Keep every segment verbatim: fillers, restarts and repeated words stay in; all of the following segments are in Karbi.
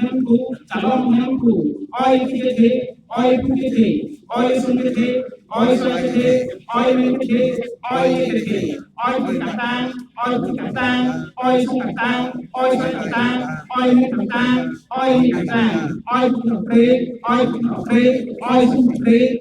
hemku, chalong hemku, oi kethe, oi pu kethe, oi sung kethe, oi soi kethe, oi meng kethe, oi ye kethe, oi pu kangtang, oi pu kangtang, oi sung kangtang, oi soi kangtang, oi meng kangtang, oi meng kangtang, oi pu kangpre, oi pu kangpre, oi sung kangpre,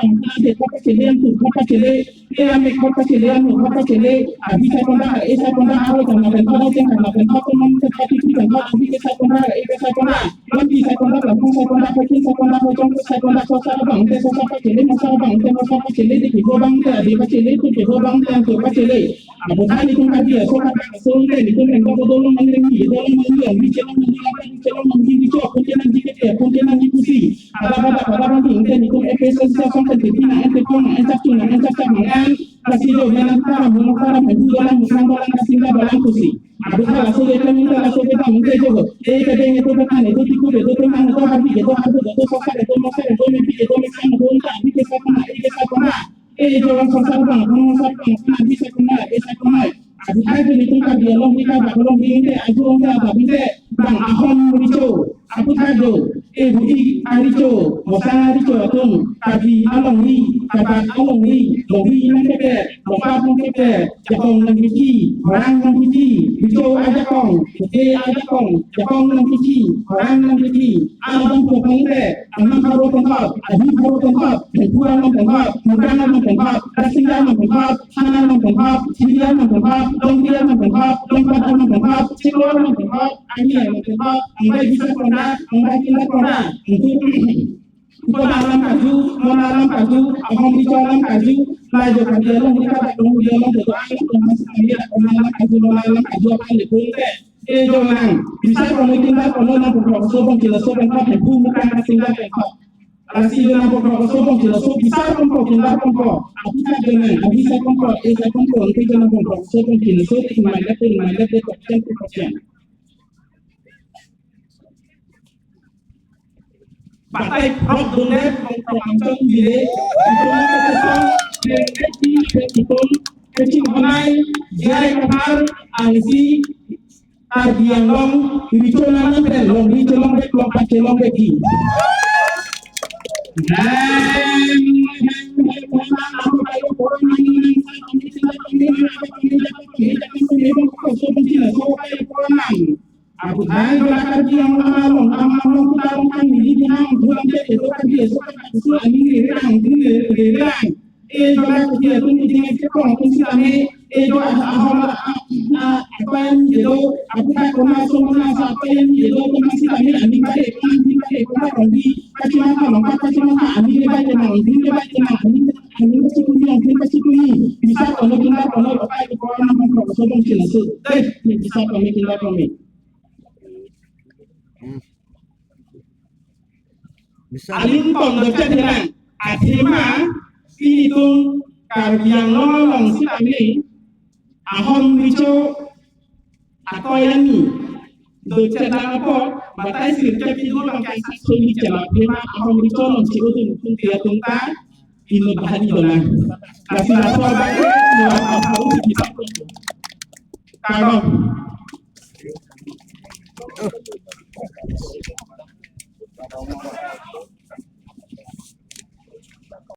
Angkang de kota chele, angkang kota chele, e ame kota chele, angkang kota chele, abi sai konat, e sai konat, aro jama pen kota, jeng jama pen kota, non kota, kiki pen kota, abi ke sai konat, e ke sai konat, non ki sai konat, langkung sai konat, kachin sai konat, kacong sai konat, sosa abang te, sosa pachele, mosa abang te, mosa pachele, de ki ho abang te, adi pachele, tu ki ho abang te, angkang pachele. Apo tha nelitum Karbi aso kata aso te nelitum engkok dolong nangji, dolong nangji, nangji chelong nangji, nangji chelong nangji, nangji chok, nangji nangji kete, nangji nangji pusi. Ada pada pada nangji te nelitum F S S asong kan tipi nang ente kong nang enchak chung nang enchak chak nang en. Lasi jo menang tara menang tara menang dolang musang dolang kasing dolang pusi. Apo tha laso le kami ta laso le ta mungke jo. E kade nge to kata ne to tiku de to temang to harbi de to harbi de to sasa de to masa de to mepi de to mesang de to unta abi ke sa kona e ke sa kona. E jo lang sasa bang, bang sasa bang, kena bisa kena, bisa kena. Apo tha jo nelitum Karbi along kita bak along binte, ajo along kita bak binte, bang ahom richo. Apo tha jo, e bu i aricho, mosang aricho atum, Karbi alongri, kabak alongri, longri nangkeper, longpat nangkeper, jakong nangkiji, orang nangkiji, richo ajakong, kete ajakong, jakong nangkiji, orang nangkiji, alam pokong te, anam pharo tongkot, ahi pharo tongkot, Thengpu anam tongkot, Mudang anam tongkot, Rasingja anam tongkot, Than anam tongkot, Chiri anam tongkot, Longri anam tongkot, Longpat anam tongkot, Chiklo anam tongkot, Ani anam tongkot, angbai bisa konat, angbai kinda konat, untuk Kota alam kaju, Mona alam kaju, ahom richo alam kaju, lajo kaju along, rika tak along, dia along, jodo alam, along, masih kami ada Mona alam kaju, Mona alam kaju, apa ni pun te. E jo nang, bisa kono kinda kono nang pokok sobong kilo sobong kok, bu mukan kasing dah kok. Lasi jo nang pokok sobong kilo so bisa pokok kinda pokok. Apo tha jo nang, abi sai pokok, e sai pokok, nanti jo nang pokok sobong kilo so, tinggal deh, tinggal deh, kok, kok, kok. Batai prok dundet, prok angchon bile, itum kachisong, kachisong, kachisong, kachisong honai, jai kathar, angsi, Karbi Anglong, richo nang pen, long richo long bek, long pache long bek ki. Apo tha jo la Karbi Anglong along, along, along, kuta along kan mili binang, bulan ke, itu kan dia suka kan su, ani ni rang, ni rang. E jo la Karbi atum ni ding ke kong atum sitame, e jo ah, ah, ah, ah, apa yang dia do, apo tha kona so kona sa apa yang dia do, kona sitame, ani bai, kona, ani bai, kona rong di, kacimang ka, mangka, kacimang ka, ani ni bai, kona rong di, ni bai, kona, ani, ani kacikuni, ani kacikuni. Bisa kono, kinda kono, apa yang kona, nang kong so bong sila su. Eh, ni bisa kono, kinda kono. Bisa. Aling tong docha dinang. Athema, ilitum Karbi Anglong along sitame, ahom richo atoi ani docha dang apot, batai sirkep idu bang kaisa soli chela, athema ahom richo along si udun tung tia tung ta, ino bahani dolang. Lasi laso abang, ino abang tahu si kita. Kardom.